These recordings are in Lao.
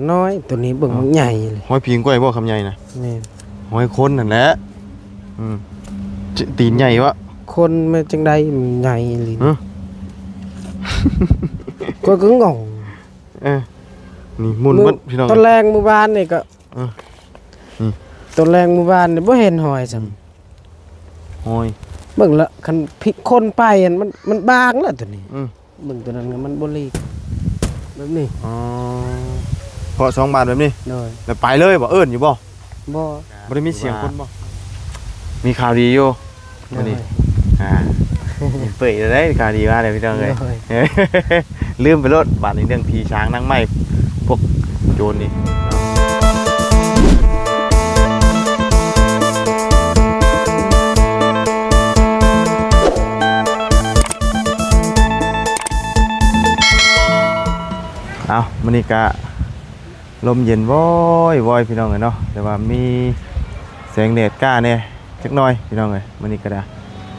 ນ້ອຍ ໂຕນີ້ເບິ່ງມັນໃຫຍ່ເລີຍ. ຮອຍຜີງກ້ອຍບໍ່ ຄຳໃຫຍ່ນະ? ແມ່ນ. ຮອຍຄົນນັ້ນແຫຼະ. ອືມ ຕີນໃຫຍ່ວະ? ຄົນແມ່ນຈັ່ງໃດ ມັນໃຫຍ່ອີ່ຫຼີ. ຮະ? ຂ້ອຍກໍງົງ. ເອີ ນີ້ໝຸ່ນເບິດພີ່ນ້ອງ. ຕອນແລງມື້ວານນີ້ກໍ ເອີ ນີ້ ຕອນແລງມື້ວານນີ້ບໍ່ເຫັນຮອຍຊ້ຳ. ຮອຍ ເບິ່ງລະ ຄັນພິ ຄົນໄປຫັ້ນ ມັນ ມັນບາງລະໂຕນີ້. ອືມ ເບິ່ງໂຕນັ້ນມັນບໍ່ລີກແບບນີ້. ອໍ ເພາະສອງບາດແບບນີ້. ໂດຍ. ແລ້ວໄປເລີຍບໍ່? ເອີ້ນຢູ່ບໍ່? ບໍ່. ບໍ່ໄດ້ມີສຽງຄົນບໍ່? ມີຂ່າວດີຢູ່ມື້ນີ້. ໂດຍ. ອ່າ ເປີດເລີຍ ຂ່າວດີມາແລ້ວພີ່ນ້ອງເອີຍ. ໂດຍ. ລືມໄປໂລດ ບາດນີ້ເລື່ອງຜີສາງນາງໄມ້ ພວກໂຈນນີ້. ເອົາ ມື້ນີ້ກະລົມເຢັນວອຍໆ ພີ່ນ້ອງເອີຍເນາະ, ແຕ່ວ່າມີແສງແດດກ້າແດ່ຈັກໜ່ອຍ ພີ່ນ້ອງເອີຍ. ມື້ນີ້ກໍໄດ້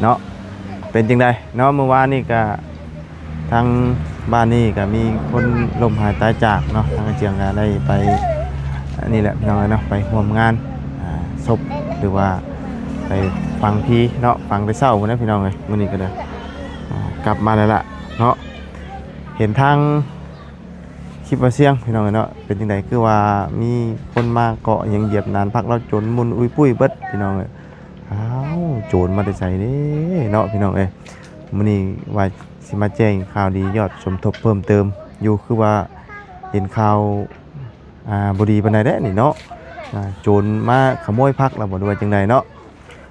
ເນາະ ເປັນຈັ່ງໃດເນາະ? ມື້ວານນີ້ກະ ທາງບ້ານນີ້ກະມີຄົນລົ້ມຫາຍຕາຍຈາກເນາະ, ທາງອາເຈືອງກະໄດ້ໄປ ອັນນີ້ແຫຼະ ພີ່ນ້ອງເອີຍເນາະ, ໄປຮ່ວມງານ ອ່າ ສົບ ຫຼືວ່າໄປຝັງຜີເນາະ, ຝັງແຕ່ເຊົ້າພຸ້ນນະ ພີ່ນ້ອງເອີຍ. ມື້ນີ້ກໍໄດ້ ອ່າ ກັບມາແລ້ວລະເນາະ. ເຫັນທາງ ຄລິບວ່າສຽງ ພີ່ນ້ອງເອີຍເນາະ, ເປັນຈັ່ງໃດ ຄືວ່າມີຄົນມາເກາະຫຍັງຢຽບໜານຜັກລາວຈົນໝຸ່ນອຸ້ຍປຸ້ຍເບິດ ພີ່ນ້ອງເອີຍ. ອ້າວ ໂຈນມາແຕ່ໃສເດ້ເນາະ ພີ່ນ້ອງເອີຍ. ມື້ນີ້ວ່າຊິມາແຈ້ງຂ່າວດີຍອດສົມທົບເພີ່ມເຕີມຢູ່, ຄືວ່າເຫັນຂ່າວ ອ່າ ບໍ່ດີປານໃດເດ້ນີ້ເນາະ, ອ່າ ໂຈນມາຂະໂມຍຜັກລະບໍ່ ຫຼືວ່າຈັ່ງໃດເນາະ.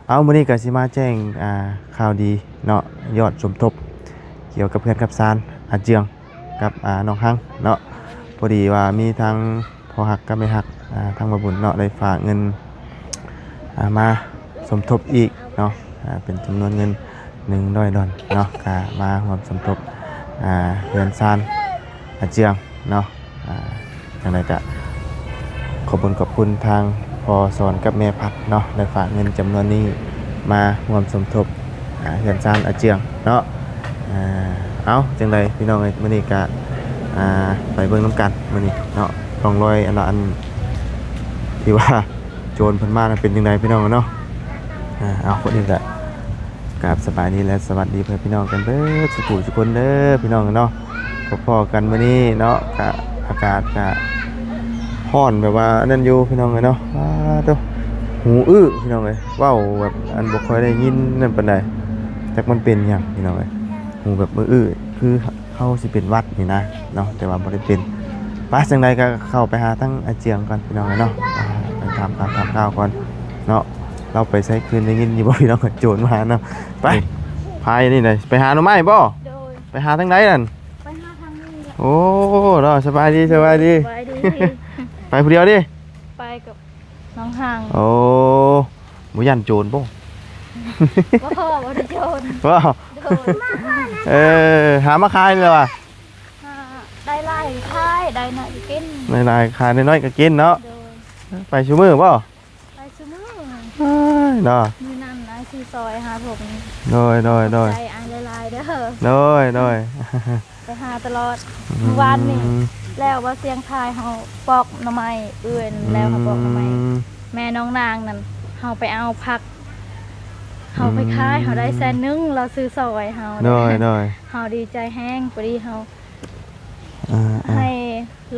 ເອົາ ມື້ນີ້ກໍຊິມາແຈ້ງ ອ່າ ຂ່າວດີເນາະ, ຍອດສົມທົບກ່ຽວກັບເຮືອນກັບຊານອາເຈືອງກັບ ອ່າ ນ້ອງຮັງເນາະ. ພໍດີວ່າມີທາງພໍ່ຮັກກັບແມ່ຮັກ ອ່າ ທາງບ່າວບຸນເນາະ ໄດ້ຝາກເງິນ ອ່າ ມາສົມທົບອີກເນາະ, ອ່າ ເປັນຈຳນວນເງິນໜຶ່ງຮ້ອຍດອນເນາະ, ກໍມາຮ່ວມສົມທົບ ອ່າ ເຮືອນຊານອາເຈືອງເນາະ. ອ່າ ຈັ່ງໃດກະຂອບຄຸນ ຂອບຄຸນທາງພໍ່ສອນກັບແມ່ພັດເນາະ, ໄດ້ຝາກເງິນຈຳນວນນີ້ມາຮ່ວມສົມທົບ ອ່າ ເຮືອນຊານອາເຈືອງເນາະ. ອ່າ ເອົາ ຈັ່ງໃດພີ່ນ້ອງເອີຍ, ມື້ນີ້ກະ ອ່າ ໄປເບິ່ງນຳກັນມື້ນີ້ເນາະ, ຮ່ອງຮອຍອັນລະອັນທີ່ວ່າໂຈນເພິ່ນມານັ້ນເປັນຈັ່ງໃດ ພີ່ນ້ອງເນາະ. ອ່າ ເອົາ ຄົນອື່ນກະ ກາບສະບາຍດີ ແລະ ສະຫວັດດີເພື່ອນພີ່ນ້ອງກັນເບິດສູ່ຜູ້ສູ່ຄົນເດີພີ່ນ້ອງເນາະ. ພໍ້ກັນມື້ນີ້ເນາະ, ກະອາກາດກະຮ້ອນແບບວ່າອັນນັ້ນຢູ່ພີ່ນ້ອງເອີຍເນາະ. ປາດໂທ້ ຫູອື້ ພີ່ນ້ອງເອີຍ, ເວົ້າແບບອັນບໍ່ຄ່ອຍໄດ້ຍິນນັ້ນປານໃດ, ຈັກມັນເປັນຫຍັງພີ່ນ້ອງເອີຍ, ຫູແບບອື້ ຄືເຮົາຊິເປັນຫວັດນີ້ນະເນາະ, ແຕ່ວ່າບໍ່ໄດ້ເປັນ. ໄປ ຈັ່ງໃດກໍເຂົ້າໄປຫາທາງອາເຈືອງກ່ອນພີ່ນ້ອງເອີຍເນາະ, ໄປຖາມຂ່າວຖາມຄາວກ່ອນເນາະ. ລາວໄປໃສຄືນ ໄດ້ຍິນຢູ່ບໍ່ພີ່ນ້ອງ ໂຈນມາເນາະ. ໄປ ພາຍນີ້ໄດ ໄປຫາໜໍ່ໄມ້ບໍ່? ໂດຍ. ໄປຫາທາງໃດນັ້ນ? ໄປຫາທາງນີ້ແຫຼະ. ໂອ້ ເນາະ ສະບາຍດີ ສະບາຍດີ ສະບາຍດີ. ໄປຜູ້ດຽວຕິ? ໄປກັບນ້ອງຮັງ. ໂອ້ ບໍ່ຢ້ານໂຈນບໍ່? ບໍ່ ບໍ່ໄດ້ໂຈນ. ບໍ່? ໂດຍ. ເອີ ຫາມາຂາຍນີ້ແຫຼະວ່າ ຫາໄດ້ຫຼາຍຂາຍ ໄດ້ໜ້ອຍກໍກິນ, ໄດ້ຫຼາຍຂາຍ ໄດ້ໜ້ອຍກໍກິນເນາະ. ໂດຍ. ໄປຊຸມື້ບໍ່? ໄປຊຸມື້. ເອີຍ ເນາະ ມື້ນັ້ນອ້າຍຊື້ຊອຍຫາຜົມ. ໂດຍ ໂດຍ ໂດຍ. ຂອບໃຈອ້າຍຫຼາຍໆເດີ. ໂດຍ ໂດຍ. ໄປຫາຕະຫຼອດ. ອືມ ມື້ວານນີ້ ແລ້ວວ່າສຽງທາຍເຮົາປອກໜໍ່ໄມ້ ເອື້ອຍແລ້ວເຮົາປອກໜໍ່ໄມ້. ອືມ ແມ່ນ້ອງນາງນັ້ນ ເຮົາໄປເອົາຜັກ ເຮົາໄປຂາຍ ອືມ ເຮົາໄດ້ແສນໜຶ່ງ ລາວຊື້ຊອຍເຮົາ. ໂດຍ ໂດຍ. ເຮົາດີໃຈແຮງ ພໍດີເຮົາ ອ່າໆ ໃຫ້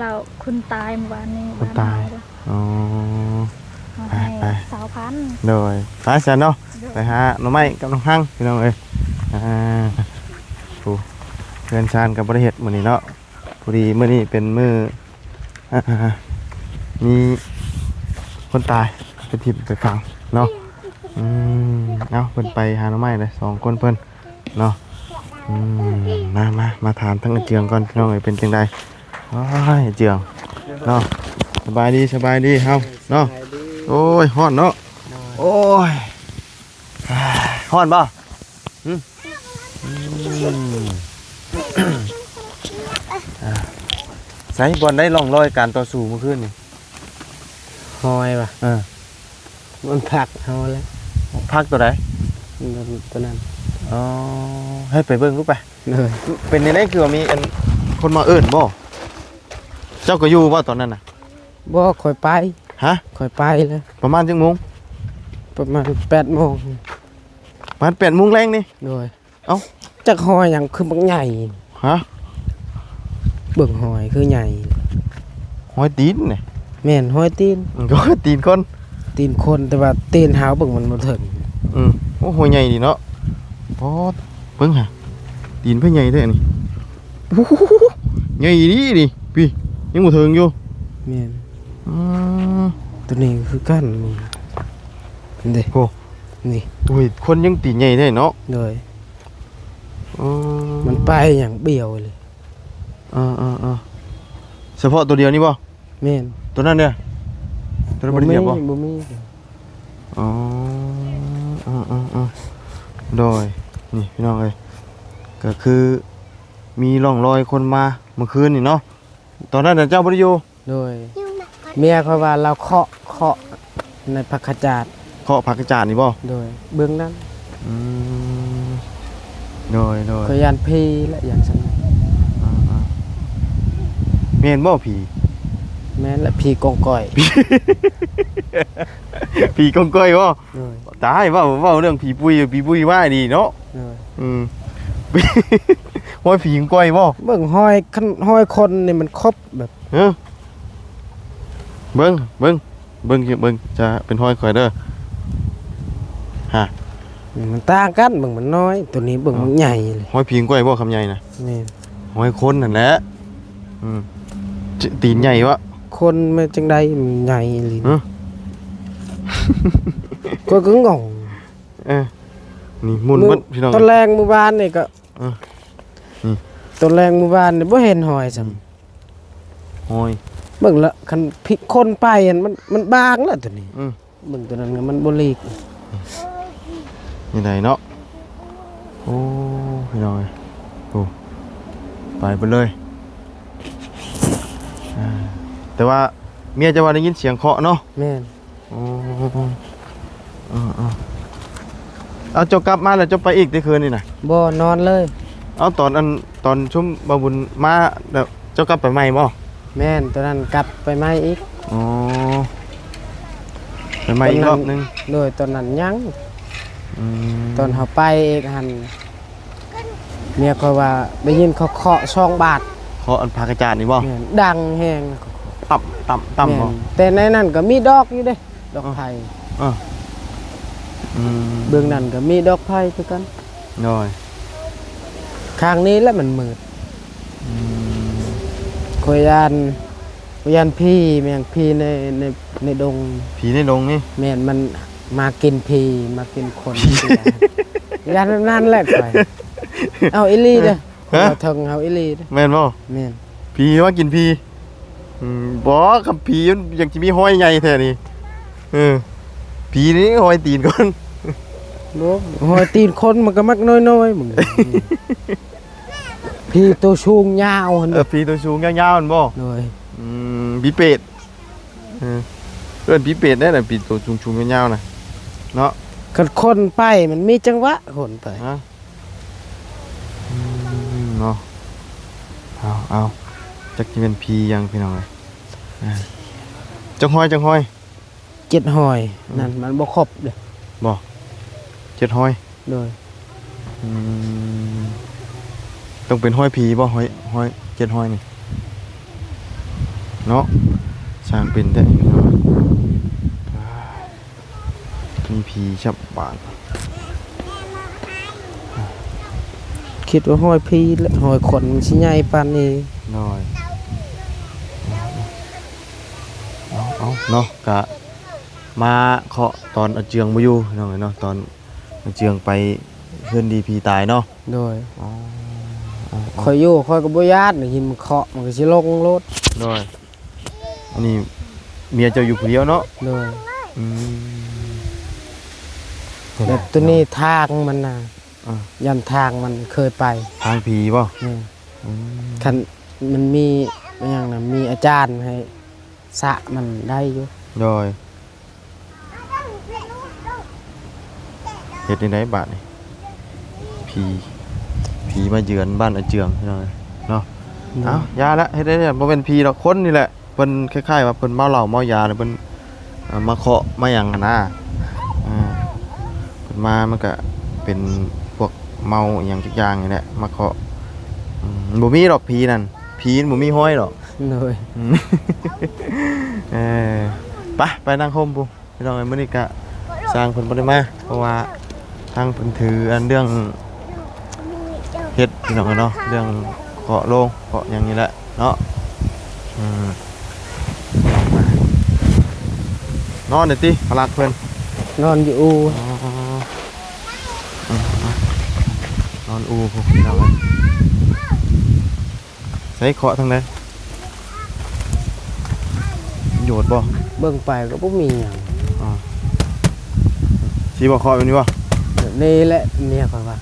ລາວ ຄົນຕາຍມື້ວານນີ້ ຄົນຕາຍ. ບ້ານເຮົາເດ້. ອໍ ເຮົາໃຫ້ຊາວພັນ. ໂດຍ. ໄປຊັ້ນເນາະ. ໂດຍ. ໄປຫາໜໍ່ໄມ້ກັບນ້ອງຮັງ ພີ່ນ້ອງເອີຍ. ອ່າ ຜູ້ເຮືອນຊານກໍບໍ່ໄດ້ເຮັດມື້ນີ້ເນາະ, ພໍດີມື້ນີ້ເປັນມື້ ອ່າ ມີຄົນຕາຍໄປຖິ້ມໄປຝັງເນາະ. ອືມ ເອົາ ເພິ່ນໄປຫາໜໍ່ໄມ້ເດ້ ສອງຄົນເພິ່ນເນາະ. ອືມ ມາ ມາ ມາຖາມທາງອາເຈືອງກ່ອນ ພີ່ນ້ອງເອີຍ ເປັນຈັ່ງໃດ? ໂອ້ຍ ອາເຈືອງເນາະ, ສະບາຍດີ ສະບາຍດີເຮົາເນາະ. ໂອ້ຍ ຮ້ອນເນາະ. ໂດຍ. ໂອ້ຍ ຮ້ອນບໍ່? ຫຶ? ອືມ ອ່າ ໃສ ບ່ອນໃດຮ່ອງຮອຍການຕໍ່ສູ້ມື້ຄືນນີ້? ຮອຍຫວາ? ເອີ ມັນຜັກເຮົາແຫຼະ. ຜັກໂຕໃດ? ໂຕນັ້ນ. ອໍ ໃຫ້ໄປເບິ່ງດູໄປ. ເອີ ເປັນແນວໃດ ຄືວ່າມີອັນຄົນມາເອີ້ນບໍ່? ເຈົ້າກໍຢູ່ບໍ່ຕອນນັ້ນນະ? ບໍ່ ຂ້ອຍໄປ. ຮະ? ຂ້ອຍໄປແລ້ວ. ປະມານຈັກໂມງ? ປະມານແປດໂມງ. ປະມານແປດໂມງແລງນີ້? ໂດຍ. ເອົ້າ ຈັກຮອຍຫຍັງຄືບັກໃຫຍ່? ຮະ? ເບິ່ງຮອຍຄືໃຫຍ່. ຮອຍຕີນນີ້? ແມ່ນ ຮອຍຕີນ. ມັນກໍຕີນຄົນ. ຕີນຄົນ ແຕ່ວ່າຕີນເຮົາເບິ່ງມັນບໍ່ເຖິງ. ອືມ ໂອ້ ຮອຍໃຫຍ່ດີເນາະ. ປາດ ເບິ່ງຫາ ຕີນເພິ່ນໃຫຍ່ແທ້ນີ້. ໂອ້ໂຫ ໃຫຍ່ອີ່ຫຼີນີ້ ພີ້ ຍັງບໍ່ເຖິງຢູ່. ແມ່ນ. ອືມ ໂຕນີ້ຄືກັນນີ້ ເດ້. ໂອ້ ນີ້ ໂອ້ຍ ຄົນຍັງຕີນໃຫຍ່ແທ້ເນາະ. ໂດຍ. ອືມ ມັນໄປຢ່າງບຽວເລີຍ. ເອີໆໆ ສະເພາະໂຕດຽວນີ້ບໍ່? ແມ່ນ. ໂຕນັ້ນເດ້? ໂຕນັ້ນບໍ່ໄດ້ຫຽບບໍ່? ບໍ່ມີ ບໍ່ມີ. ອໍ ເອີໆໆ ໂດຍ. ນີ້ພີ່ນ້ອງເອີຍ ກໍຄືມີຮ່ອງລອຍຄົນມາເມື່ອຄືນນີ້ເນາະ. ຕອນນັ້ນນະເຈົ້າບໍ່ໄດ້ຢູ່? ໂດຍ. ເມຍຂ້ອຍວ່າລາວເຄາະ ເຄາະໃນຜັກຂະຈາດ. ເຄາະຜັກຂະຈາດນີ້ບໍ່? ໂດຍ. ເບິ່ງນັ້ນ. ອືມ ໂດຍໆ. ຂ້ອຍຢ້ານຜີແຫຼະ ຢ້ານຊັ້ນ. ອືມ ແມ່ນບໍ່ຜີ? ແມ່ນລະ ຜີກົງກ້ອຍ. ຜີກົງກ້ອຍບໍ່? ໂດຍ. ຕາຍ ເວົ້າ ເວົ້າເລື່ອງຜີປຸ້ຍ ຜີປຸ້ຍວ່າດີເນາະ. ໂດຍ. ອືມ ຮອຍຜີກົງກ້ອຍບໍ່? ເບິ່ງຮອຍ ຄັນຮອຍຄົນນີ້ມັນຄົບແບບ ເອີ ເບິ່ງ ເບິ່ງ ເບິ່ງ ເບິ່ງ ຈະເປັນຮອຍຂ້ອຍເດີ. ຮະ ມັນຕ່າງກັນ ເບິ່ງມັນນ້ອຍ ໂຕນີ້ເບິ່ງມັນໃຫຍ່ເລີຍ. ຮອຍຜີກົງກ້ອຍບໍ່ ຄຳໃຫຍ່ນະ? ແມ່ນ. ຮອຍຄົນນັ້ນແຫຼະ. ອືມ ຕີນໃຫຍ່ວະ. ຄົນແມ່ນຈັ່ງໃດ ມັນໃຫຍ່ອີ່ຫຼີ. ຮະ ຂ້ອຍກໍງົງ. ເອີ ນີ້ໝຸ່ນເບິດພີ່ນ້ອງ. ຕອນແລງມື້ວານນີ້ກໍ ເອີ ນີ້ ຕອນແລງມື້ວານນີ້ບໍ່ເຫັນຮອຍຊ້ຳ. ອືມ ຮອຍ ເບິ່ງລະ ຄັນພິກຄົນໄປຫັ້ນ ມັນ ມັນບາງລະໂຕນີ້. ອືມ ເບິ່ງໂຕນັ້ນມັນບໍ່ຫຼີກ. ນີ້ໄດເນາະ. ໂອ້ ພີ່ນ້ອງເອີຍ ໂອ້ ໄປເບິດເລີຍ. ອ່າ ແຕ່ວ່າເມຍເຈົ້າວ່າໄດ້ຍິນສຽງເຄາະເນາະ? ແມ່ນ. ອໍ ເອີໆ ເອົາ ເຈົ້າກັບມາແລ້ວເຈົ້າໄປອີກຕິຄືນນີ້ນະ? ບໍ່ ນອນເລີຍ. ເອົາ ຕອນອັນ ຕອນຊຸມບ່າວບຸນມາແລ້ວ ເຈົ້າກັບໄປໃໝ່ບໍ່? ແມ່ນ ຕອນນັ້ນກັບໄປໃໝ່ອີກ. ອໍ ໄປໃໝ່ອີກຮອບໜຶ່ງ. ໂດຍ ຕອນນັ້ນຍັງ. ອືມ ຕອນເຮົາໄປອີກຫັ້ນ ເມຍຂ້ອຍວ່າໄດ້ຍິນເຂົາເຄາະສອງບາດ. ເຄາະອັນຜາກະຈາດນີ້ບໍ່? ແມ່ນ ດັງແຮງ. ຕ່ຳ ຕ່ຳ ຕ່ຳບໍ່? ແມ່ນ ແຕ່ໃນນັ້ນກໍມີດອກຢູ່ເດ້ ດອກໄຜ່. ເອີ ອືມ ເບື້ອງນັ້ນກໍມີດອກໄຜ່ຄືກັນ. ໂດຍ. ຂ້າງນີ້ແຫຼະມັນມືດ. ອືມ ຂ້ອຍຢ້ານ ຂ້ອຍຢ້ານຜີ ແມ່ນຜີໃນ ໃນ ໃນດົງ. ຜີໃນດົງນີ້? ແມ່ນ ມັນມາກິນຜີ ມາກິນຄົນ. ຢ້ານແບບນັ້ນແຫຼະຂ້ອຍ. ເອົາອີ່ຫຼີເດີ. ຮະ? ເຖິງເຮົາອີ່ຫຼີເດ້. ແມ່ນບໍ່? ແມ່ນ. ຜີມາກິນຜີ? ອືມ ບໍ່ ຄັນຜີມັນຍັງຊິມີຮອຍໃຫຍ່ແທ້ນີ້. ເອີ ຜີນີ້ຮອຍຕີນຄົນ. ບໍ່ ຮອຍຕີນຄົນມັນກໍມັກນ້ອຍໆ ມຶງ. ຜີໂຕສູງຍາວຫັ້ນ. ເອີ ຜີໂຕສູງຍາວໆ ຫັ້ນບໍ່? ໂດຍ. ອືມ ຜີເປດ. ເອີ ເອີ້ນຜີເປດໄດ້ນະ ຜີໂຕສູງໆ ຍາວໆ ນະ ເນາະ. ຄັນຄົນໄປມັນມີຈັງຫວະຄົນໄປ. ຮະ? ອືມ ເນາະ. ເອົາ ເອົາ ຈັກຊິແມ່ນຜີຫຍັງພີ່ນ້ອງເອີຍ. ອ່າ ຈັກຮອຍ ຈັກຮອຍ? ເຈັດຮອຍ. ອືມ ນັ້ນມັນບໍ່ຄົບເດ້. ບໍ່ ເຈັດຮອຍ? ໂດຍ. ອືມ ຕ້ອງເປັນຮອຍຜີບໍ່? ຮອຍ ຮອຍ ເຈັດຮອຍນີ້ເນາະ. ສ້າງເປັນແທ້ພີ່ນ້ອງ. ມີຜີຊັບບາດ. ຄິດວ່າຮອຍຜີແຫຼະ ຮອຍຄົນມັນຊິໃຫຍ່ປານນີ້. ໂດຍ. ເອົາ ເອົາ ເນາະ ກະມາເຄາະຕອນອາເຈືອງບໍ່ຢູ່ພີ່ນ້ອງເອີຍເນາະ ຕອນອາເຈືອງໄປເຮືອນດີຜີຕາຍເນາະ. ໂດຍ. ອໍ ອໍ ອໍ ຂ້ອຍຢູ່ ຂ້ອຍກໍບໍ່ຢ້ານ ໄດ້ຍິນມັນເຄາະ ມັນກໍຊິລົງໂລດ. ໂດຍ. ອັນນີ້ເມຍເຈົ້າຢູ່ຜູ້ດຽວເນາະ? ໂດຍ. ອືມ ແລ້ວໂຕນີ້ທາງມັນນະ ອ່າ ຢ້ານທາງມັນເຄີຍໄປ. ທາງຜີບໍ່? ແມ່ນ. ອືມ ຄັນມັນມີຫຍັງນະ ມີອາຈານໃຫ້ສະມັນໄດ້ຢູ່. ໂດຍ. ເຮັດຈັ່ງໃດບາດນີ້? ຜີ ຜີມາເຢືອນບ້ານອາເຈືອງພີ່ນ້ອງເນາະ. ໂດຍ. ເອົ້າ ຢ່າລະ ເຮັດໄດ້ ບໍ່ແມ່ນຜີດອກ ຄົນນີ້ແຫຼະ. ພິ່ນຄ້າຍໆວ່າເພິ່ນເມົາເຫຼົ້າເມົາຢາ ແລ້ວເພິ່ນ ເອີ ມາເຄາະມາຫຍັງຫັ້ນນາ ເອີ ເພິ່ນມາ ມັນກະເປັນພວກເມົາອີ່ຫຍັງຈັກຢ່າງນີ້ແຫຼະ ມາເຄາະ ອືມ ບໍ່ມີດອກຜີນັ້ນ ຜີມັນບໍ່ມີຮອຍດອກ ໂດຍ ອືມ ເອີ ໄປ ໄປນັ່ງໂຮມພຸ້ນ ພີ່ນ້ອງເອີຍ ມື້ນີ້ກະຊ່າງເພິ່ນບໍ່ໄດ້ມາ ເພາະວ່າທາງເພິ່ນຖືອັນເລື່ອງເຮັດ ພີ່ນ້ອງເອີຍເນາະ ເລື່ອງເຄາະໂລງເຄາະຫຍັງນີ້ແຫຼະເນາະ ອືມ ນອນໄດ້ຕິ ພະລັກເພິ່ນ ນອນຢູ່ອູ່ ອໍ ອືມ ນອນອູ່ພຸ້ນ ພີ່ນ້ອງເອີຍ. ໃສເຄາະທາງໃດ? ໂຍດບໍ່? ເບິ່ງໄປກໍບໍ່ມີຫຍັງ. ອໍ ຊິບໍ່ເຄາະແບບນີ້ບໍ່? ແບບນີ້ແຫຼະ ເມຍຂ້ອຍວ່າ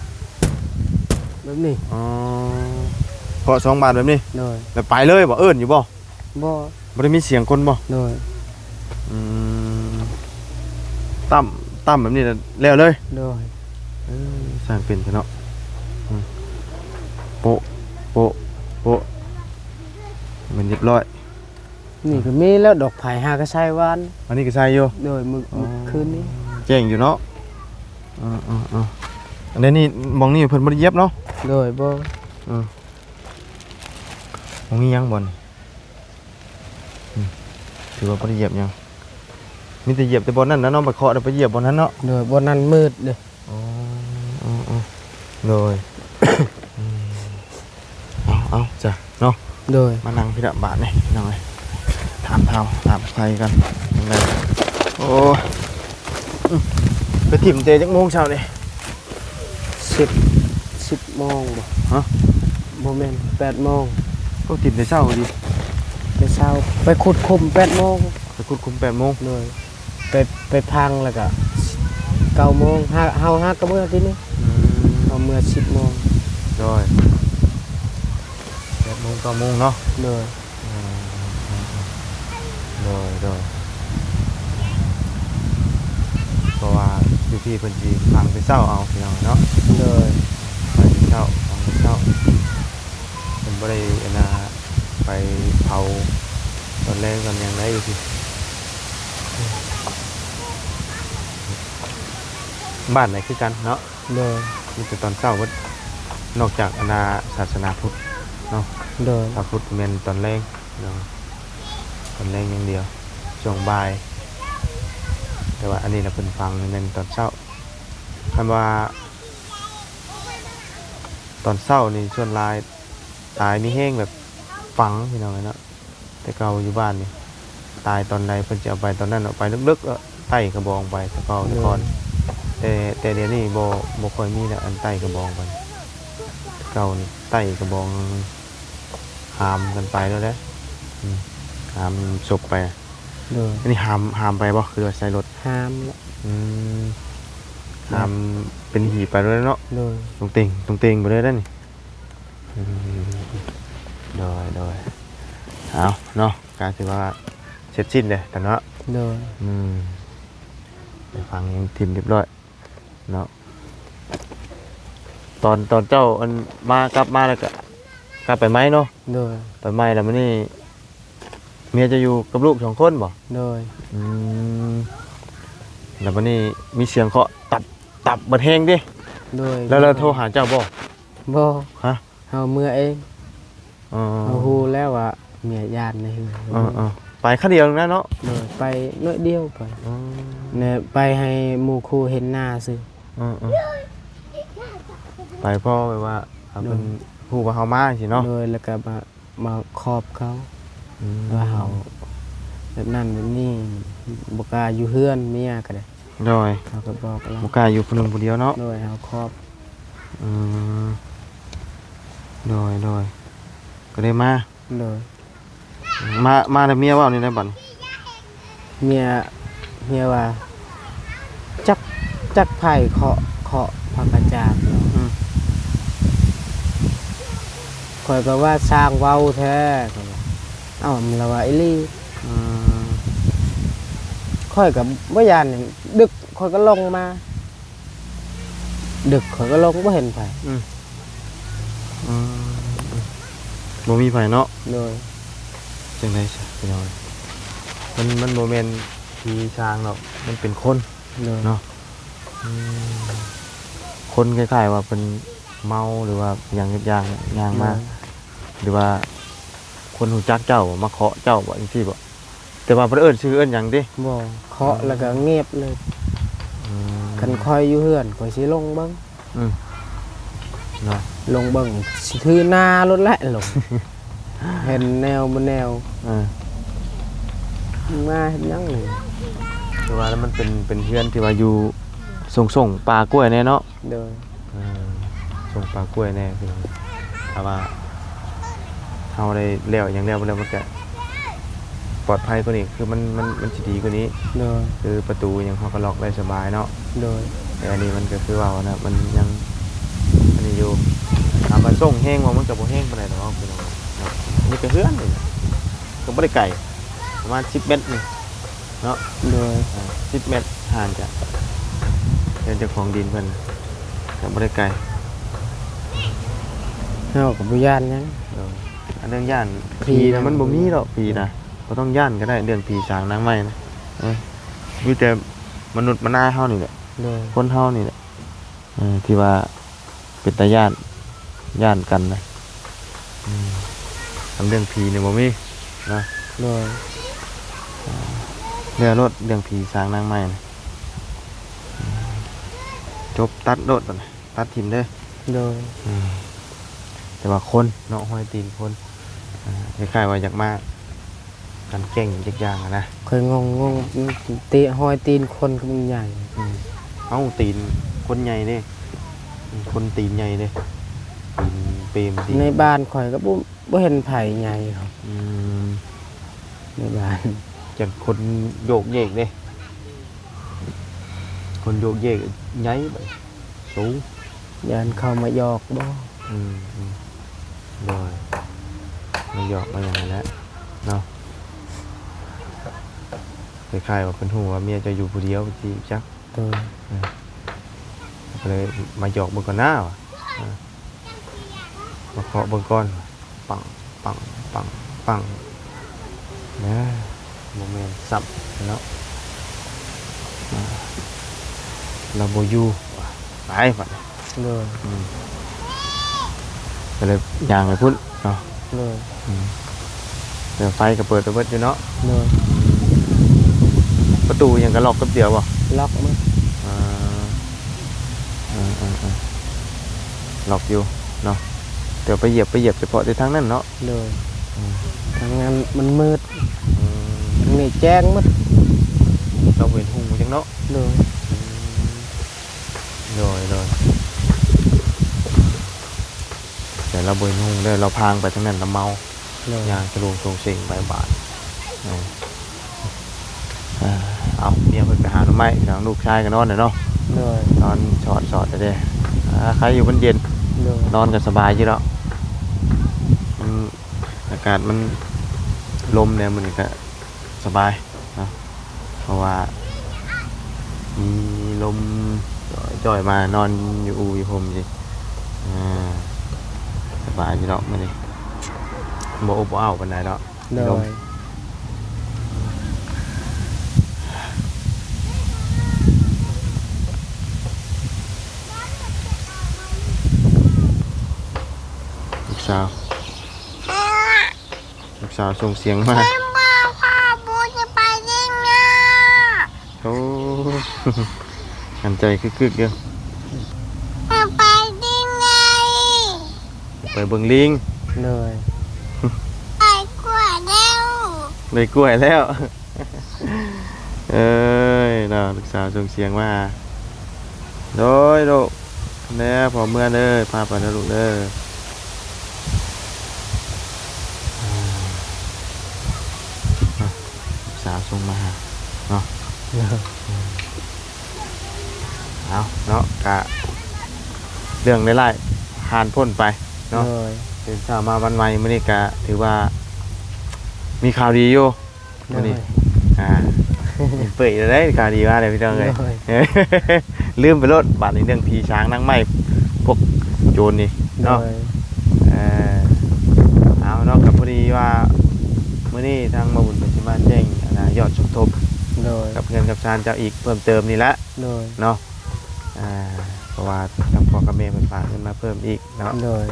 ແບບນີ້. ອໍ ເຄາະສອງບາດແບບນີ້? ໂດຍ. ແລ້ວໄປເລີຍບໍ່? ເອີ້ນຢູ່ບໍ່? ບໍ່. ບໍ່ໄດ້ມີສຽງຄົນບໍ່? ໂດຍ. ອືມ ຕ່ຳ ຕ່ຳແບບນີ້ແລ້ວເລີຍ? ໂດຍ. ເອີ ຊ່າງເປັນແທ້ເນາະ. ອືມ ໂປະ ໂປະ ໂປະ ແມ່ນຮຽບຮ້ອຍ. ນີ້ກໍມີແລ້ວ ດອກໄຜ່ຫາກໍໃສ່ວານ. ອັນນີ້ກໍໃສ່ຢູ່? ໂດຍ. ມື້ ອໍ ມື້ຄືນນີ້ ແຈ້ງຢູ່ເນາະ. ເອີໆໆ ອັນນີ້ ໝ່ອງນີ້ເພິ່ນບໍ່ໄດ້ຢຽບເນາະ? ໂດຍ. ບໍ່. ເອີ ບໍ່ມີຫຍັງບ່ອນນີ້. ອືມ ຖືວ່າບໍ່ໄດ້ຢຽບຫຍັງ ມີແຕ່ຢຽບແຕ່ບ່ອນນັ້ນນະເນາະ ໄປເຄາະໄດ້ໄປຢຽບບ່ອນນັ້ນເນາະ. ໂດຍ. ບ່ອນນັ້ນມືດເດ້. ອໍ ໂດຍ. ອືມ ເອົາ ເອົາ ຈ້ະເນາະ. ໂດຍ. ມານັ່ງພີ້ລະບາດນີ້ ພີ່ນ້ອງເອີຍ ຖາມຂ່າວຖາມໄທກັນ ຈັ່ງໃດ. ໂອ້ຍ ອືມ ໄປຖິ້ມແຕ່ຈັກໂມງເຊົ້ານີ້? ສິບ ສິບໂມງບໍ່? ຮະ? ບໍ່ແມ່ນ ແປດໂມງ. ໂອ້ ຖິ້ມແຕ່ເຊົ້າດີ. ແຕ່ເຊົ້າ ໄປຂຸດຂຸມແປດໂມງ. ໄປຂຸດຂຸມແປດໂມງ. ໂດຍ. ໄປ ໄປພັງແລ້ວກະເກົ້າໂມງ ຫາ ເຮົາຫາກໍເມືອທີ່ນີ້. ອືມ ເຮົາເມືອສິບໂມງ. ໂດຍ. ແປດໂມງ ເກົ້າໂມງເນາະ. ໂດຍ. ອືມ ໂດຍ ໂດຍ ເພາະວ່າຢູ່ພີ້ເພິ່ນຊິພັງແຕ່ເຊົ້າເອົາ ພີ່ນ້ອງເນາະ. ໂດຍ. ໄປແຕ່ເຊົ້າ ພັງແຕ່ເຊົ້າ ເພິ່ນບໍ່ໄດ້ອັນນ່າ ໄປເຜົາຕອນແລງຕອນຫຍັງໄດ້ຢູ່ພີ້ ບ້ານໃດຄືກັນເນາະ. ໂດຍ. ມີແຕ່ຕອນເຊົ້າເບິດ ນອກຈາກອັນນ່າສາສະໜາພຸດເນາະ. ໂດຍ. ພະພຸດແມ່ນຕອນແລງເນາະ ຕອນແລງຢ່າງດຽວ ຊ່ວງບ່າຍ. ແຕ່ວ່າອັນນີ້ນະ ເພິ່ນຝັງແມ່ນຕອນເຊົ້າ. ຄັນວ່າຕອນເຊົ້ານີ້ ສ່ວນຫຼາຍຕາຍມີແຮງແບບຝັງ ພີ່ນ້ອງເອີຍເນາະ. ແຕ່ເກົ່າຢູ່ບ້ານນີ້ ຕາຍຕອນໃດເພິ່ນຈະເອົາໄປຕອນນັ້ນເນາະ ໄປເລິກໆ ເອີ ໄຕ້ກະບອງໄປ ແຕ່ເກົ່າແຕ່ກ່ອນ. ໂດຍ. ແຕ່ ແຕ່ດຽວນີ້ບໍ່ ບໍ່ຄ່ອຍມີແລ້ວ ອັນໄຕ້ກະບອງໄປ. ແຕ່ເກົ່ານີ້ໄຕ້ກະບອງ ຫາມກັນໄປແລ້ວເດ້. ອືມ ຫາມສົບໄປ. ໂດຍ. ອັນນີ້ຫາມ ຫາມໄປບໍ່ ຫຼືວ່າໃສ່ລົດ? ຫາມແຫຼະ. ອືມ ຫາມເປັນຫີບໄປເລີຍເນາະ. ໂດຍ. ຕົງເຕັງ ຕົງເຕັງໄປເລີຍເດ້ນີ້. ອືມ ໂດຍ ໂດຍ ເອົາເນາະ ກະຖືວ່າເສັດສິ້ນເດ້ຕາເນາະ. ໂດຍ. ອືມ ໄປຝັງຖິ້ມຮຽບຮ້ອຍເນາະ. ຕອນ ຕອນເຈົ້າອັນມາ ກັບມາແລ້ວກະກັບໄປໃໝ່ເນາະ. ໂດຍ. ໄປໃໝ່ແລ້ວມື້ນີ້ ເມຍເຈົ້າຢູ່ກັບລູກສອງຄົນບໍ່? ໂດຍ. ອືມ ແລ້ວບັດນີ້ມີສຽງເຄາະຕັບ ຕັບບັດແຮງເດ້. ໂດຍ. ແລ້ວ ແລ້ວໂທຫາເຈົ້າບໍ່? ບໍ່. ຮະ? ເຮົາເມືອເອງ. ອໍ ເຮົາຮູ້ແລ້ວວ່າເມຍຢ້ານໃນເຮືອນ. ເອີໆ ໄປຄາດຽວໜຶ່ງນະເນາະ. ໂດຍ. ໄປໜ້ອຍດຽວໄປ. ອໍ ແນ ໄປໃຫ້ໝູ່ຄູ່ເຫັນໜ້າຊື່. ເອີໆ ໄປພໍແບບວ່າເຮົາ ເພິ່ນ ໂດຍ ຮູ້ວ່າເຮົາມາຈັ່ງຊີ້ເນາະ. ໂດຍ. ແລ້ວກະມາ ມາຂອບເຂົາ. ອືມ ວ່າເຮົາແບບນັ້ນແບບນີ້ ບໍ່ກ້າຢູ່ເຮືອນ ເມຍກໍໄດ້. ໂດຍ. ເຮົາກໍບອກລາວ ບໍ່ກ້າຢູ່ຜູ້ໜຶ່ງຜູ້ດຽວເນາະ. ໂດຍ. ເຮົາຂອບ. ອືມ ໂດຍ ໂດຍ ກໍໄດ້ມາ. ໂດຍ. ມາ ມາແລ້ວເມຍເວົ້າແນວໃດບັດນີ້? ເມຍ ເມຍວ່າ ຈັກ ຈັກໃຜເຄາະ ເຄາະພະກະຈານເນາະ. ອືມ ຂ້ອຍກໍວ່າຊ່າງເວົ້າແທ້ ຂ້ອຍວ່າ. ເອົ້າ ລາວວ່າອີ່ຫຼີ. ອືມ ຂ້ອຍກໍບໍ່ຢ້ານຫຍັງ ດຶກຂ້ອຍກໍລົງມາ. ດຶກຂ້ອຍກໍລົງ ບໍ່ເຫັນໃຜ. ອືມ ອືມ ບໍ່ມີໃຜເນາະ. ໂດຍ. ຈັ່ງໃດຊະພີ່ນ້ອງ? ມັນ ມັນບໍ່ແມ່ນຜີຊ້າງດອກ ມັນເປັນຄົນ ໂດຍ ເນາະ. ອືມ ຄົນຄ້າຍໆວ່າເພິ່ນເມົາ ຫຼືວ່າຫຍັງຈັກຢ່າງຍ່າງມາ ໂດຍ ຫຼືວ່າຄົນຮູ້ຈັກເຈົ້າມາເຄາະເຈົ້າບໍ ຈັ່ງຊີ້ບໍ? ແຕ່ວ່າບໍ່ໄດ້ເອີ້ນຊື່ເອີ້ນຫຍັງຕິ? ບໍ່ ເຄາະ ອືມ ແລ້ວກໍງຽບເລີຍ. ອືມ ຄັນຂ້ອຍຢູ່ເຮືອນ ຂ້ອຍຊິລົງເບິ່ງ ອືມ ເນາະ ລົງເບິ່ງ ຊິຖືໜ້າໂລດແຫຼະ ລົງ ເຫັນແນວບໍ່ແນວ ເອີ ມາເຮັດຫຍັງນີ້? ຄືວ່າແລ້ວມັນເປັນ ເປັນເຮືອນທີ່ວ່າຢູ່ຊົງໆປ່າກ້ວຍແນ່ເນາະ. ໂດຍ ເອີ ຊົງປ່າກ້ວຍແນ່ພີ່ນ້ອງ ຖ້າວ່າເຮົາໄດ້ແລ້ວຫຍັງແລ້ວ ແລ້ວມັນກະປອດໄພກວ່ານີ້ ຄືມັນ ມັນ ມັນຊິດີກວ່ານີ້. ໂດຍ ຄືປະຕູຫຍັງເຮົາກໍລັອກໄດ້ສະບາຍເນາະ. ໂດຍ ແຕ່ອັນນີ້ມັນກໍຄືເວົ້ານະ ມັນຍັງອັນນີ້ຢູ່ ຖາມວ່າຊົງແຮງບໍ່? ມັນກໍບໍ່ແຮງປານໃດດອກພີ່ນ້ອງເນາະ. ອັນນີ້ກໍເຮືອນນີ້ແຫຼະ ກໍບໍ່ໄດ້ໄກ ປະມານສິບແມັດນີ້ເນາະ. ໂດຍ ເອີ ສິບແມັດຫ່າງຈາກເຮືອນເຈົ້າຂອງດິນເພິ່ນ ກໍບໍ່ໄດ້ໄກ. ເຮົາກໍບໍ່ຢ້ານຫຍັງ. ໂດຍ ອັນເລື່ອງຢ້ານຜີນະ ມັນບໍ່ມີດອກ ຜີນະ ບໍ່ຕ້ອງຢ້ານກໍໄດ້ ເລື່ອງຜີສາງນາງໄມ້ນະ. ເອີ ມີແຕ່ມະນຸດມະນາເຮົານີ້ແຫຼະ. ໂດຍ ຄົນເຮົານີ້ແຫຼະ ເອີ ທີ່ວ່າເປັນຕາຢ້ານ ຢ້ານກັນນະ. ອືມ ອັນເລື່ອງຜີນີ້ບໍ່ມີເນາະ. ໂດຍ ເອີ ເລື່ອງໂລດ ເລື່ອງຜີສາງນາງໄມ້ນະ ຈົບ ຕັດໂລດ ຕັດຖິ້ມເດີ. ໂດຍ ອືມ ແຕ່ວ່າຄົນເນາະ ຮອຍຕີນຄົນ ເອີ ຄ້າຍໆວ່າຢາກມາ ກັນແກ້ງຈັກຢ່າງຫັ້ນນະ. ຂ້ອຍງົງ ງົງ ເຕະຮອຍຕີນຄົນຄືມັນໃຫຍ່. ອືມ ເອົ້າ ຕີນຄົນໃຫຍ່ເດ້ ຄົນຕີນໃຫຍ່ເດ້ ຕີນເປມຕີນ ໃນບ້ານຂ້ອຍກໍບໍ່ ບໍ່ເຫັນໃຜໃຫຍ່. ອືມ ໃນບ້ານ ຈັກຄົນໂຍກເຍກເດ້ ຄົນໂຍກເຍກໃຫຍ່ ບາດນີ້ ສູງ ຢ້ານເຂົາມາຢອກບໍ? ອືມ ອືມ ໂດຍ ມາຢອກມາຫຍັງຫັ້ນແຫຼະເນາະ. ຄ້າຍໆວ່າເພິ່ນຮູ້ວ່າເມຍເຈົ້າຢູ່ຜູ້ດຽວຊີ້ຈັກ. ໂດຍ ເອີ ກໍເລີຍມາຢອກເບິ່ງກ່ອນນາວ່າ ເອີ ມາເຄາະເບິ່ງກ່ອນ ປັງ ປັງ ປັງ ປັງ ນະ ບໍ່ແມ່ນຊ້ຳເນາະ ອາ ລາວບໍ່ຢູ່ ໄປບັດນີ້. ໂດຍ ອືມ ກໍເລີຍຍ່າງໄປພຸ້ນເນາະ. ໂດຍ ອືມ ແຕ່ໄຟກໍເປີດໄປເບິດຢູ່ເນາະ. ໂດຍ ປະຕູຫຍັງກໍລັອກກັບດຽວບໍ? ລັອກໝົດ. ເອີ ເອີໆໆ ລັອກຢູ່ເນາະ ແຕ່ໄປຢຽບ ໄປຢຽບສະເພາະແຕ່ທາງນັ້ນເນາະ. ໂດຍ ອືມ ທາງນັ້ນມັນມືດ ອືມ ທາງນີ້ແຈ້ງໝົດ ເຮົາບໍ່ເຫັນຮຸ່ງຫຍັງເນາະ. ໂດຍ ອືມ ໂດຍໆ ແຕ່ລາວບໍ່ເຫັນຮຸ່ງເດີ ລາວພາງໄປທາງນັ້ນລາວເມົາ. ໂດຍ ຍ່າງສະຫຼວງໂສງເສງໄປບາດ ເອີ ເອົາ ເມຍເພິ່ນໄປຫາໜໍ່ໄມ້ພີ່ນ້ອງ ລູກຊາຍກໍນອນແລ້ວເນາະ. ໂດຍ ນອນສອດໆແທ້ໆ ອາ ໃຄຢູ່ມັນເຢັນ. ໂດຍ ນອນກໍສະບາຍຢູ່ດອກ ມັນ ອາກາດມັນ ລົມແດ່ມື້ນີ້ກໍສະບາຍເນາະ ເພາະວ່າມີລົມຈ່ອຍໆມາ ນອນຢູ່ອູ່ຢູ່ຮົ່ມຊິ ອ່າ ສະບາຍຢູ່ດອກມື້ນີ້ ບໍ່ອົບບໍ່ອ້າວປານໃດດອກ. ໂດຍ ລົມ ລູກສາວ ລູກສາວສົ່ງສຽງມາ ແມ່ ພໍ່ບຸນຈະໄປຫຼິ້ນນະ. ໂອ້ ຫັນໃຈກຶກໆຢູ່ ຈະໄປຫຼິ້ນນະ ໄປເບິ່ງລີງ. ໂດຍ ໄດ້ກ້ວຍແລ້ວ ໄດ້ກ້ວຍແລ້ວ ເອີຍເນາະ ລູກສາວສົ່ງສຽງມາ. ໂດຍລູກ ແລ້ວພໍ່ເມືອເດີ ພາໄປນະລູກເດີ. ລູກສາວສົ່ງມາຫາເນາະ. ເອົາເນາະ ກະເລື່ອງຫຼາຍໆ ຜ່ານພົ້ນໄປເນາະ. ໂດຍ ຕື່ນເຊົ້າມາວັນໃໝ່ມື້ນີ້ກະຖືວ່າມີຂ່າວດີຢູ່. ໂດຍ ມື້ນີ້ ອ່າ ເປີດແລ້ວເດ້ ຂ່າວດີມາແລ້ວພີ່ນ້ອງເອີຍ. ໂດຍ ລືມໄປໂລດ ບາດນີ້ເລື່ອງຜີຊ້າງນາງໄມ້ ພວກໂຈນນີ້ເນາະ. ໂດຍ ເອີ ເອົາເນາະ ກໍພໍດີວ່າ ມື້ນີ້ທາງບ່າວບຸນກໍຊິມາແຈ້ງອັນນາຍອດສົມທົບ ໂດຍ ກັບເຮືອນກັບຊານເຈົ້າອີກເພີ່ມເຕີມນີ້ແຫຼະ ໂດຍ ເນາະ ອ່າ ເພາະວ່າທາງພໍ່ກັບແມ່ເພິ່ນຝາກເງິນມາເພີ່ມອີກເນາະ ໂດຍ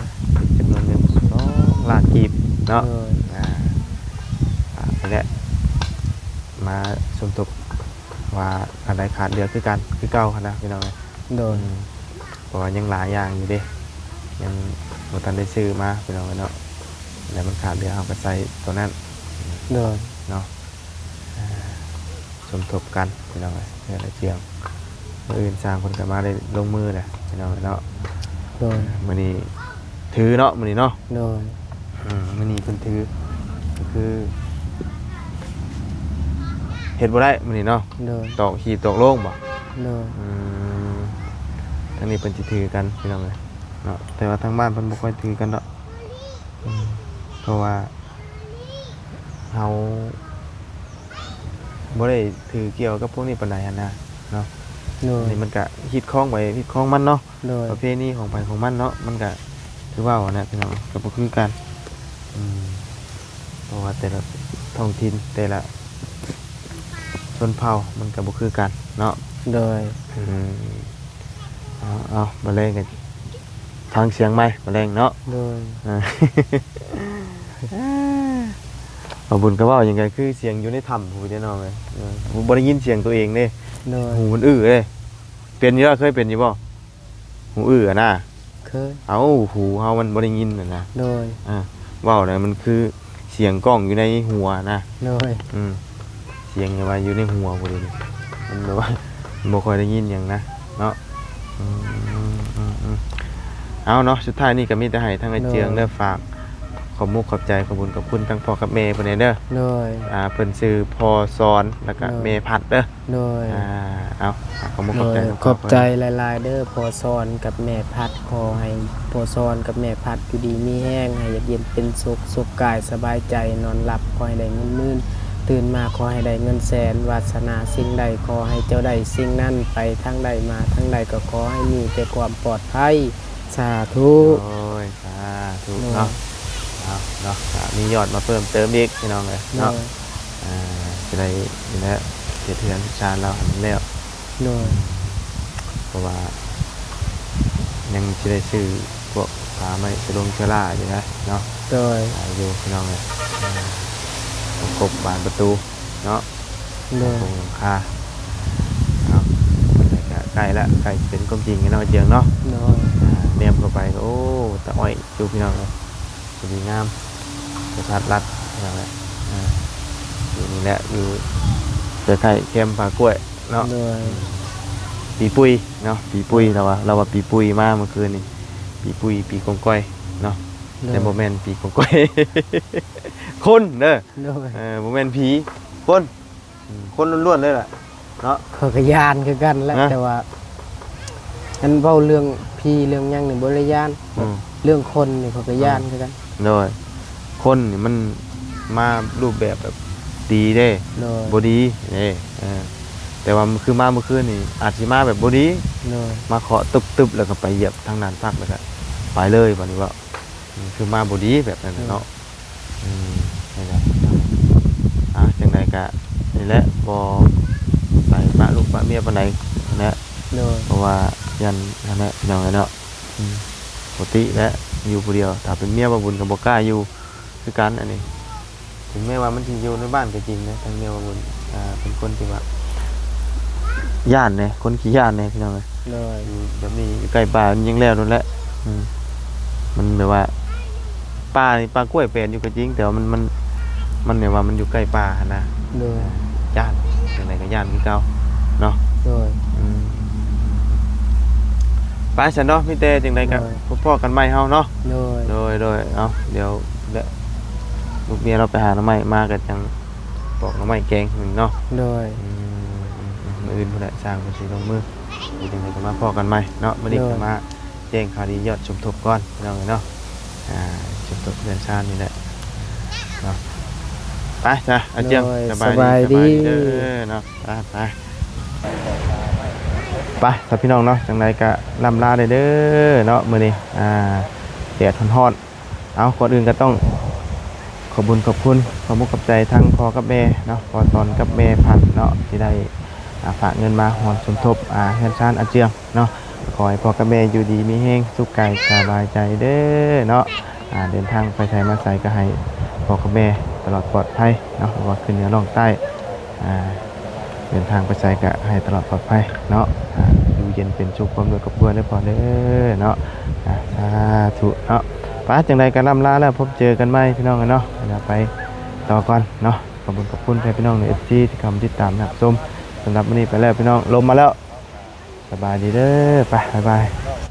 ເປັນຈຳນວນເງິນສອງລ້ານກີບເນາະ ໂດຍ ອ່າ ຝາກນີ້ແຫຼະ ມາສົມທົບວ່າອັນໃດຂາດເຫຼືອຄືກັນ ຄືເກົ່າຫັ້ນນະພີ່ນ້ອງເອີຍ ໂດຍ ອືມ ເພາະວ່າຍັງຫຼາຍຢ່າງຢູ່ເດ້ ຍັງບໍ່ທັນໄດ້ຊື້ມາພີ່ນ້ອງເອີຍເນາະ ແລ້ວມັນຂາດເຫຼືອ ເຮົາກໍໃສ່ຕົວນັ້ນ ໂດຍ ເນາະ ອ່າ ສົມທົບກັນພີ່ນ້ອງເອີຍ ເຮືອນອາເຈືອງ ມື້ອື່ນຊ່າງເພິ່ນກໍມາໄດ້ລົງມືແຫຼະພີ່ນ້ອງເອີຍເນາະ ໂດຍ ມື້ນີ້ຖືເນາະ ມື້ນີ້ເນາະ ໂດຍ ອືມ ມື້ນີ້ເພິ່ນຖື ກໍຄືເຮັດບໍ່ໄດ້ມື້ນີ້ເນາະ ໂດຍ ຕອກຮີບຕອກໂລງບໍ່ ໂດຍ ອືມ ທາງນີ້ເພິ່ນຊິຖືກັນພີ່ນ້ອງເອີຍເນາະ ແຕ່ວ່າທາງບ້ານເພິ່ນບໍ່ຄ່ອຍຖືກັນດອກ ອືມ ເພາະວ່າເຮົາບໍ່ໄດ້ຖືກ່ຽວກັບພວກນີ້ປານໃດຫັ້ນນະເນາະ ໂດຍ ອັນນີ້ມັນກະຮີດຄອງໄປຮີດຄອງມັນເນາະ ໂດຍ ປະເພນີຂອງໃຜຂອງມັນເນາະ ມັນກະຄືເວົ້າຫັ້ນແຫຼະພີ່ນ້ອງ ກໍບໍ່ຄືກັນ ອືມ ເພາະວ່າແຕ່ລະທ້ອງຖິ່ນ ແຕ່ລະຊົນເຜົ່າມັນກໍບໍ່ຄືກັນເນາະ ໂດຍ ອືມ ເອົາໆ ມື້ແລງກໍຟັງສຽງໃໝ່ມື້ແລງເນາະ ໂດຍ ອ່າ ບ່າວບຸນກໍເວົ້າຫຍັງກໍຄືສຽງຢູ່ໃນຖ້ຳພຸ້ນເດ້ນ້ອງເອີຍ ເອີ ບໍ່ໄດ້ຍິນສຽງຕົວເອງເດ້ ໂດຍ ຫູມັນອື້ເດ້ ເປັນຢູ່ບໍ່ ເຄີຍເປັນຢູ່ບໍ່? ຫູອື້ຫັ້ນນະ ເຄີຍ ເອົາ ຫູເຮົາມັນບໍ່ໄດ້ຍິນຫັ້ນນະ ໂດຍ ອ່າ ເວົ້ານະ ມັນຄືສຽງກ້ອງຢູ່ໃນຫົວນະ ໂດຍ ອືມ ສຽງແບບວ່າຢູ່ໃນຫົວພຸ້ນເດ ມັນແບບວ່າບໍ່ຄ່ອຍໄດ້ຍິນຫຍັງນະເນາະ ອືມ ເອົາເນາະ ສຸດທ້າຍນີ້ກໍມີແຕ່ໃຫ້ທາງອ້າຍເຈືອງເດີ ໂດຍ ຝາກຂອບມຸກຂອບໃຈ ຂອບບຸນຂອບຄຸນທາງພໍ່ກັບແມ່ເພິ່ນແດ່ເດີ ໂດຍ ອ່າ ເພິ່ນຊື່ພໍ່ສອນ ແລ້ວກໍ ໂດຍ ແມ່ພັດເດີ ໂດຍ ອ່າ ເອົາ ຂອບມຸກຂອບໃຈ ໂດຍ ຂອບໃຈຫຼາຍໆເດີ ພໍ່ສອນກັບແມ່ພັດ ຂໍໃຫ້ພໍ່ສອນກັບແມ່ພັດຢູ່ດີມີແຮງ ໃຫ້ຢູ່ເຢັນເປັນສຸກ ສຸກກາຍສະບາຍໃຈ ນອນຫຼັບຂໍໃຫ້ໄດ້ເງິນໝື່ນ ຕື່ນມາຂໍໃຫ້ໄດ້ເງິນແສນ ວາສະໜາສິ່ງໃດຂໍໃຫ້ເຈົ້າໄດ້ສິ່ງນັ້ນ ໄປທາງໃດມາທາງໃດກໍຂໍໃຫ້ມີແຕ່ຄວາມປອດໄພ ສາທຸ ໂອ້ຍ ສາທຸເນາະ ເອົາເນາະ ກໍມີຍອດມາເພີ່ມເຕີມອີກພີ່ນ້ອງເອີຍເນາະ ອ່າ ຈະໄດ້ນີ້ແຫຼະ ເຮັດເຮືອນຊານລາວໃຫ້ມັນແລ້ວ ໂດຍ ເພາະວ່າຍັງຊິໄດ້ຊື້ພວກຜ້າໄມ້ສະຫຼົງສະຫຼາຢູ່ນະເນາະ ໂດຍ ຫຼາຍຢູ່ພີ່ນ້ອງເອີຍ ອ່າ ປະກົບບານປະຕູເນາະ ໂດຍ ໂຄງຫຼັງຄາ ເອົາ ໃກ້ລະ ໃກ້ເປັນຄວາມຈິງແລ້ວເນາະ ເຈີງເນາະ ໂດຍ ອ່າ ແນມເຂົ້າໄປກໍ ໂອ້ ຕາອ້ອຍຢູ່ພີ່ນ້ອງເອີຍ ພໍດີງາມ ປະສາດລັດ ພີ່ນ້ອງເອີຍ ອ່າ ຢູ່ນີ້ແຫຼະ ຢູ່ໃກ້ໆແຄມປ່າກ້ວຍເນາະ ໂດຍ ປີປຸຍເນາະ ປີປຸຍ ລາວວ່າ ລາວວ່າປີປຸຍມາມື້ຄືນນີ້ ປີປຸຍ ປີກອງກອຍເນາະ ໂດຍ ແຕ່ບໍ່ແມ່ນປີກອງກອຍ ຄົນເດີ ໂດຍ ເອີ ບໍ່ແມ່ນຜີ ຄົນ ອືມ ຄົນລ້ວນໆເລີຍແຫຼະເນາະ ຂ້ອຍກໍຢ້ານຄືກັນແຫຼະ ນະ ແຕ່ວ່າ ອັນເວົ້າເລື່ອງຜີເລື່ອງຫຍັງນີ້ບໍ່ໄດ້ຢ້ານ ອືມ ເລື່ອງຄົນນີ້ຂ້ອຍກໍຢ້ານ ອືມ ຄືກັນ ໂດຍ ຄົນນີ້ມັນມາຮູບແບບ ແບບດີເດ້ ໂດຍ ບໍ່ດີເດ້ ເອີ ແຕ່ວ່າຄືມາມື້ຄືນນີ້ອາດຊິມາແບບບໍ່ດີ ໂດຍ ມາເຄາະຕຶບໆ ແລ້ວກໍໄປຢຽບທາງດ້ານພັກ ແລ້ວກໍໄປເລີຍ ບາດນີ້ເວົ້າ ອືມ ຄືມາບໍ່ດີແບບນັ້ນນະເນາະ ໂດຍ ອືມ ນີ້ແຫຼະ ອ່າ ຈັ່ງໃດກະນີ້ແຫຼະ ບໍ່ໃສ່ປະລູກປະເມຍປານໃດຫັ້ນແຫຼະ ໂດຍ ເພາະວ່າຢ້ານຫັ້ນແຫຼະ ພີ່ນ້ອງເອີຍເນາະ ອືມ ປົກກະຕິແຫຼະ ຢູ່ຜູ້ດຽວ ຖ້າເປັນເມຍບ່າວບຸນກໍບໍ່ກ້າຢູ່ຄືກັນ ອັນນີ້ ເຖິງແມ້ວ່າມັນຊິຢູ່ໃນບ້ານກໍຈິງນະ ທາງເມຍບ່າວບຸນ ອ່າ ເປັນຄົນທີ່ວ່າຢ້ານແດ່ ຄົນຂີ້ຢ້ານແດ່ ພີ່ນ້ອງເອີຍ ໂດຍ ຢູ່ແບບນີ້ ຢູ່ໃກ້ປ່າ ມັນຍັງແລ້ວໂດນແຫຼະ ອືມ ມັນແບບວ່າ ປ່ານີ້ ປ່າກ້ວຍແປນຢູ່ກໍຈິງ ແຕ່ວ່າມັນ ມັນ ມັນແບບວ່າມັນຢູ່ໃກ້ປ່າຫັ້ນນະ ໂດຍ ຢ້ານ ຈັ່ງໃດກໍຢ້ານຄືເກົ່າເນາະ ໂດຍ ອືມ ໄປຊັ້ນເນາະ ມີແຕ່ຈັ່ງໃດກໍ ໂດຍ ພໍ້ກັນໃໝ່ເຮົາເນາະ ໂດຍ ໂດຍ ໂດຍ ເອົາ ດຽວແຫຼະ ລູກເມຍລາວໄປຫາໜໍ່ໄມ້ມາກໍຈັ່ງປອກໜໍ່ໄມ້ແກງເນາະ ໂດຍ ອືມ ມື້ອື່ນພຸ້ນແຫຼະ ຊ່າງເພິ່ນຊິລົງມື ເປັນຈັ່ງໃດກໍມາພໍ້ກັນໃໝ່ເນາະ ມື້ນີ້ ໂດຍ ກໍມາ ແຈ້ງຂ່າວດີຍອດສົມທົບກ່ອນ ພີ່ນ້ອງເອີຍເນາະ ອ່າ ສົມທົບເຮືອນຊານນີ້ແຫຼະເນາະ ໄປຊະ ອາເຈືອງ ໂດຍ ສະບາຍດີ ສະບາຍດີ ສະບາຍດີເດີເນາະ ໄປ ໄປ ໄປຊະ ພີ່ນ້ອງເນາະ ຈັ່ງໃດກະລ່ຳລາໄດ້ເດີເນາະ ມື້ນີ້ ອ່າ ແດດຮ້ອນໆ ເອົາ ກ່ອນອື່ນກໍຕ້ອງ ຂອບບຸນຂອບຄຸນ ຂອບມຸກຂອບໃຈທັງພໍ່ກັບແມ່ເນາະ ພໍ່ສອນກັບແມ່ພັນເນາະ ທີ່ໄດ້ ອ່າ ຝາກເງິນມາຮ່ວມສົມທົບ ອ່າ ເຮືອນຊານອາເຈືອງເນາະ. ຂໍໃຫ້ພໍ່ກັບແມ່ຢູ່ດີມີແຮງ ສຸກກາຍສະບາຍໃຈເດີເນາະ. ອ່າ ເດີນທາງໄປໃສມາໃສກໍໃຫ້ພໍ່ກັບແມ່ຕະຫຼອດປອດໄພເນາະ ບໍ່ວ່າຂຶ້ນເໜືອລ່ອງໃຕ້ ອ່າ ເດີນທາງໄປໃສກໍໃຫ້ຕະຫຼອດປອດໄພເນາະ. ອ່າ ຢູ່ເຢັນເປັນສຸກ ຄວາມດ້ວຍຄອບຄົວເດີພໍ່ເດີເນາະ. ອ່າ ສາທຸເນາະ. ໄປ ຈັ່ງໃດກໍລ່ຳລາແລ້ວ ພົບເຈີກັນໃໝ່ພີ່ນ້ອງເນາະ. ດຽວໄປຕໍ່ກ່ອນເນາະ. ຂອບຄຸນຂອບຄຸນແທ້ພີ່ນ້ອງ ເອັຟຊີ ທີ່ເຂົ້າມາຕິດຕາມຮັບຊົມ. ສຳລັບມື້ນີ້ໄປແລ້ວພີ່ນ້ອງ ລົມມາແລ້ວ. ສະບາຍດີເດີ ໄປ ບາຍບາຍ.